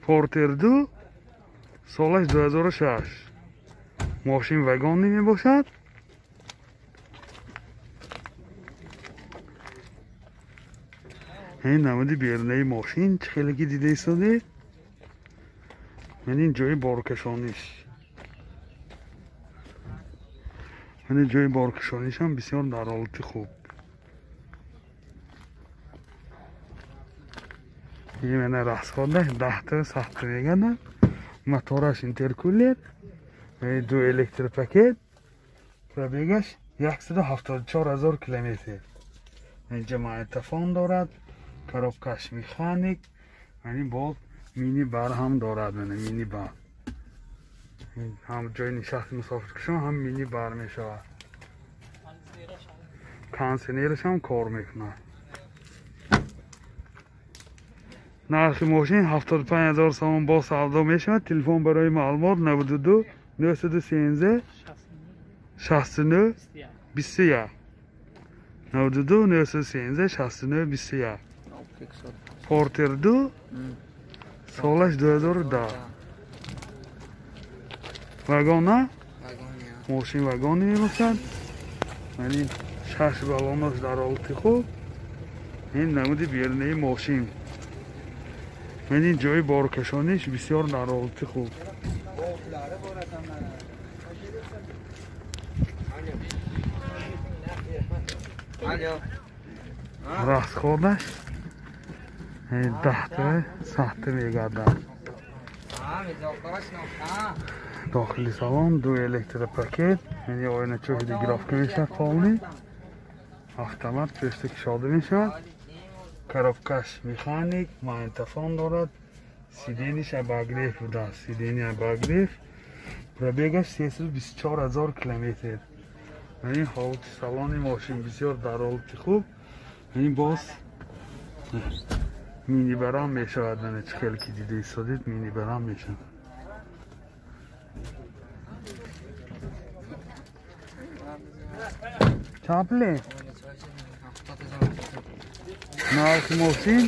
Портер 2 солаш 2006. Мошин вагонӣ мебошад. Ин намуди берунаи мошин чӣ хеле ки дида истодед. Ин ҷои боркашониш. Ин ҷои боркашониш ҳам бисёр дар ҳолати хуб. Ин мана расходаш 10 та мегардад. Мотораш интеркулер, ду электропакет, пробегаш 174 000 километр. Инҷа магнитофон дорад, коробкаш механик, яъне боз мини бар ҳам дорад, мини бар. Ҳам ҷои нишасти мусофиркашон ҳам мини бар мешавад. Кондиционераш ҳам кор мекунад. Нархи мошин 75 000 сомон бо савдо мешавад. Телефон барои маълумот 92 913 69 21. 92 913 69 21. Портер 2 солаш 2010. Вагона? Мошин вагони мебошад. Яъне 6 баллонаш дар ҳолати хуб. Ин намуди берунаи мошин. Ин ҷои боркашониш бисёр дар ҳолати хуб. Расходаш 10 та 100 мегардад. Дохили салон ду электропакет, яъне оиначаҳои гидрофка мешавад полный, автомат пешта кушода мешавад. Коробкаш механик, магнитофон дорад, сидениш обогрев будааст, сидени обогрев. Пробегаш 324 000 километр. Ин ҳолати салони мошин бисёр дар ҳолати хуб. Ин боз минибарам мешавад, мана чӣ хеле ки дида истодед, минибарам мешавад. Чанд пуле? Нархи мошин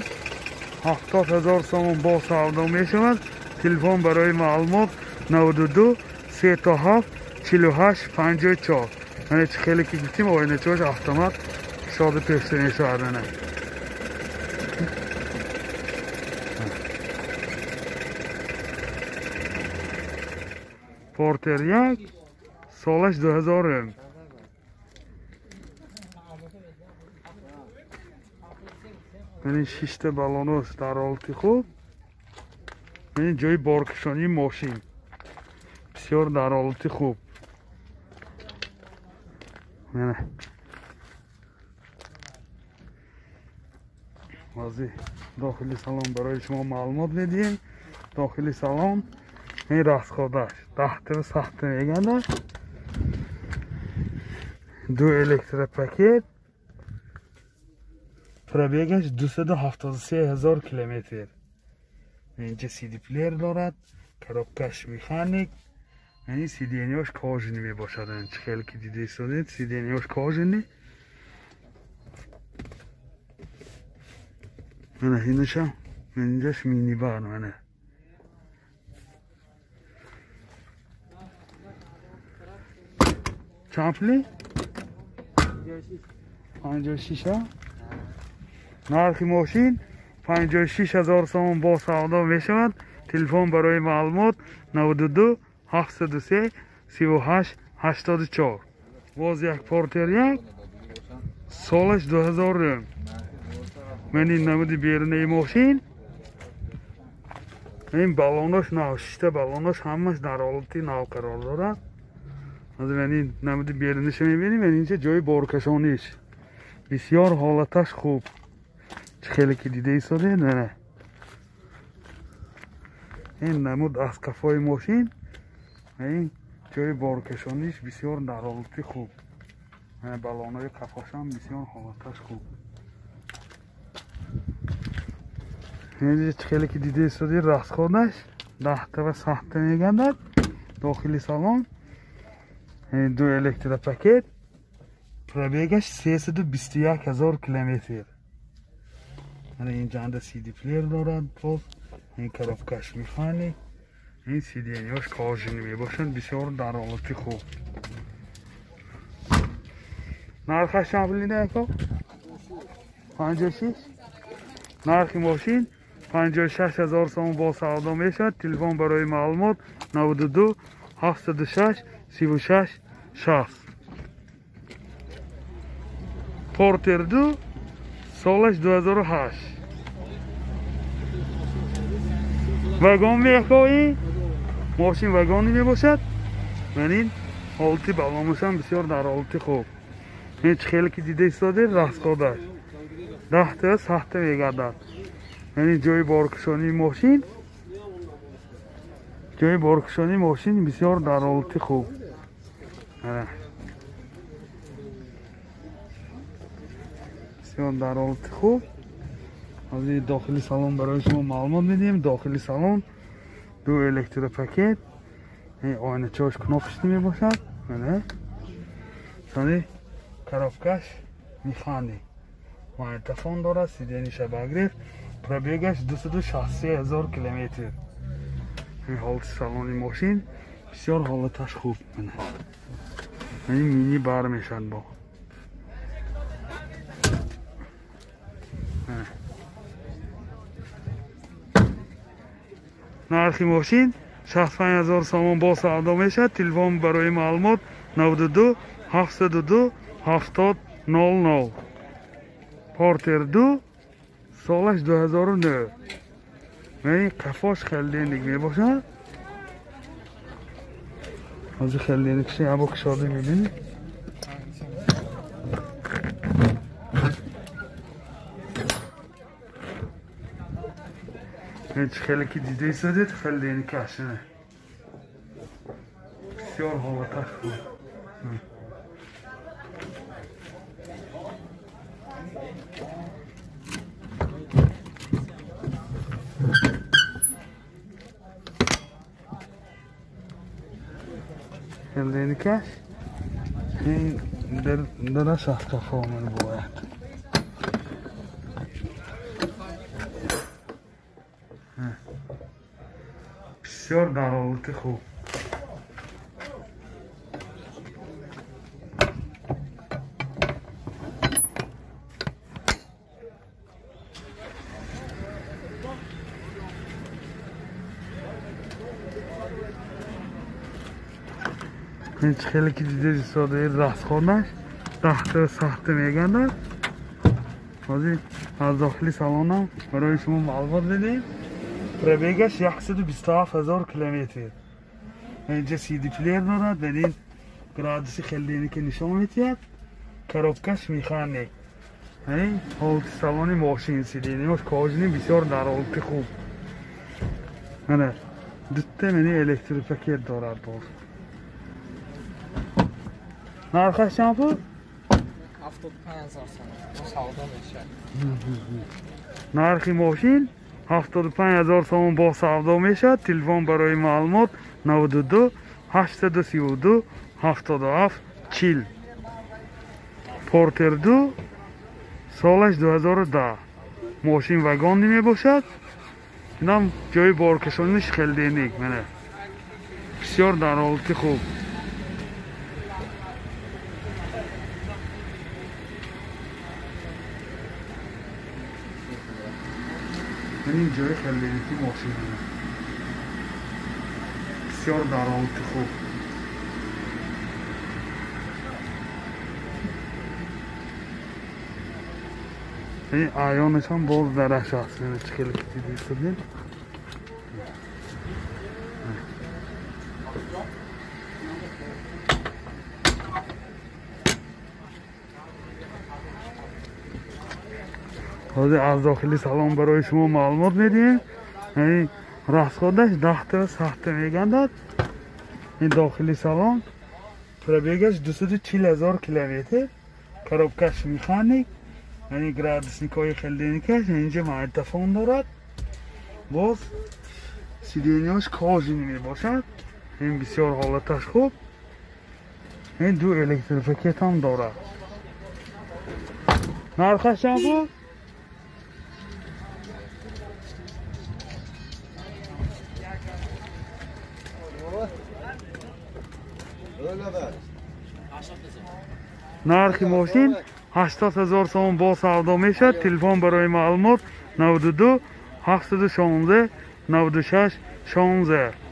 70 000 сомон бо савдо мешавад. Телефон барои маълумот 92 37 48 54. Мана чӣ хеле ки гуфтем, оиначаҳош автомат кушода пешта мешавад. Мана Портер 1 солаш 2000. Ин 6 та баллонош дар ҳолати хуб. Ин ҷои боркашонии мошин бисёр дар ҳолати хуб. Ҳозир дохили салон барои шумо маълумот медиҳем. Дохили салон ин расходаш 10 та 100 мегардад. Ду электропакет, пробегаш 273 000 километр. Инҷа CD плеер дорад, коробкаш механик, яъне сиденияш кожини мебошад. Чӣ хеле ки дида истодед, сиденияш кожини. Мана инаша, инҷаш минибар, мана. Чанд пуле? 56. Нархи мошин 56 000 сомон бо савдо мешавад. Телефон барои маълумот 92 703 38 84. Боз як Портер 1 солаш 2000. Ман ин намуди берунаи мошин. Ин баллонош нав, 6 та баллонош ҳамаш дар ҳолати нав қарор дорад. Ҳозир ман ин намуди берунаша мебинем. Инҷа ҷои боркашониш бисёр ҳолаташ хуб. Чӣ хеле ки дида истодед, мана ин намуд аз қафои мошин. Ин ҷои боркашониш бисёр дар ҳолати хуб. Баллонои қафошам бисёр ҳолаташ хуб. Инҷа чӣ хеле ки дида истодед, расходаш 10 та 100 мегардад. Дохили салон ду электропакет, пробегаш 321 000 километр. Ин ҷанда CD плеер дорад, боз Ин коробкаш механик, ин сиденьяш кожаный мебошад, бисёр дар ҳолати хуб. Нархаш чанд пул ида ако? 56. Нархи мошин 56 ҳазор сомон бо савдо мешавад. Телефон барои маълумот 92 706 36 60. Портер 2, солаш 2008. Вагон мехоҳӣ? Мошин вагони мебошад. Ман ин ҳолати баломашам бисёр дар ҳолати хуб. Ин хеле ки дида истодед, расходаш 10 та 7 мегардад. Яъне ҷои боркушонии мошин, ҷои боркушонии мошин бисёр дар ҳолати хуб. Бисёр дар ҳолати хуб. Аз дохили салон барои шумо маълумот медиҳем. Дохили салон ду электропакет, оиначаҳош кнопочный мебошад. Сони коробкаш механик, магнитофон дорад, сиденье обогрев, пробегаш 263 ҳазор километр. Ин ҳолати салони мошин бисёр ҳолаташ хуб. Ин мини бар мешавад бо. Нархи мошин 65 ҳазор сомон бо савдо мешавад. Телефон барои маълумот 92 702 70 00. Портер 2, солаш 2009. Ин қафош хелденик мебошад. Ҳозир хелденикши ябо кушода мебинед. Хеле ки дида истодед, хелденикаш бисёр ҳолаташ хуб. Хелденикаш ин дараш аз қафо ман бояд. Бисёр дар ҳолати хуб. Ин хеле ки дида истодаед, расходаш 10 та 7 мегардад. Ҳозир аз дохили салонам барои шумо маълумот медиҳем. Пробегаш 127 ҳазор километр. Инҷа CD плеер дорад, дар ин градуси хелденика нишон медиҳад. Коробкаш механик. Ин ҳолати салони мошин, сиденьяш кожаный, бисёр дар ҳолати хуб. Мана дута мани электропакет дорад боз. Нархаш чанд пул? 75 ҳазор сомон бо савдо мешавад. Нархи мошин 75 ҳазор сомон бо савдо мешавад. Телефон барои маълумот 92 832 77 40. Портер 2, солаш 2010. Мошин вагонӣ мебошад. Инам ҷои боркашониш хелденик. Мана бисёр дар ҳолати хуб. Ин ҷои хелденики мошин бисёр дар ҳолати хуб. Ин аёнашам боз дараш аст. Чӣ хеле ки дида истодед. Ҳозир аз дохили салон барои шумо маълумот медиҳем. Ин расходаш 10 та 7 мегардад. Ин дохили салон пробегаш 240 ҳазор километр. Коробкаш механик, яъне градусникҳои хелденикаш, инҷа магнитофон дорад. Боз сиденьяш кожаный мебошад. Ин бисёр ҳолаташ хуб. Ин ду электропакет ҳам дорад. Нархаш чанд пул? Нархи мошин 80 000 сомон бо савдо мешавад. Телефон барои маълумот 92 716 96 16.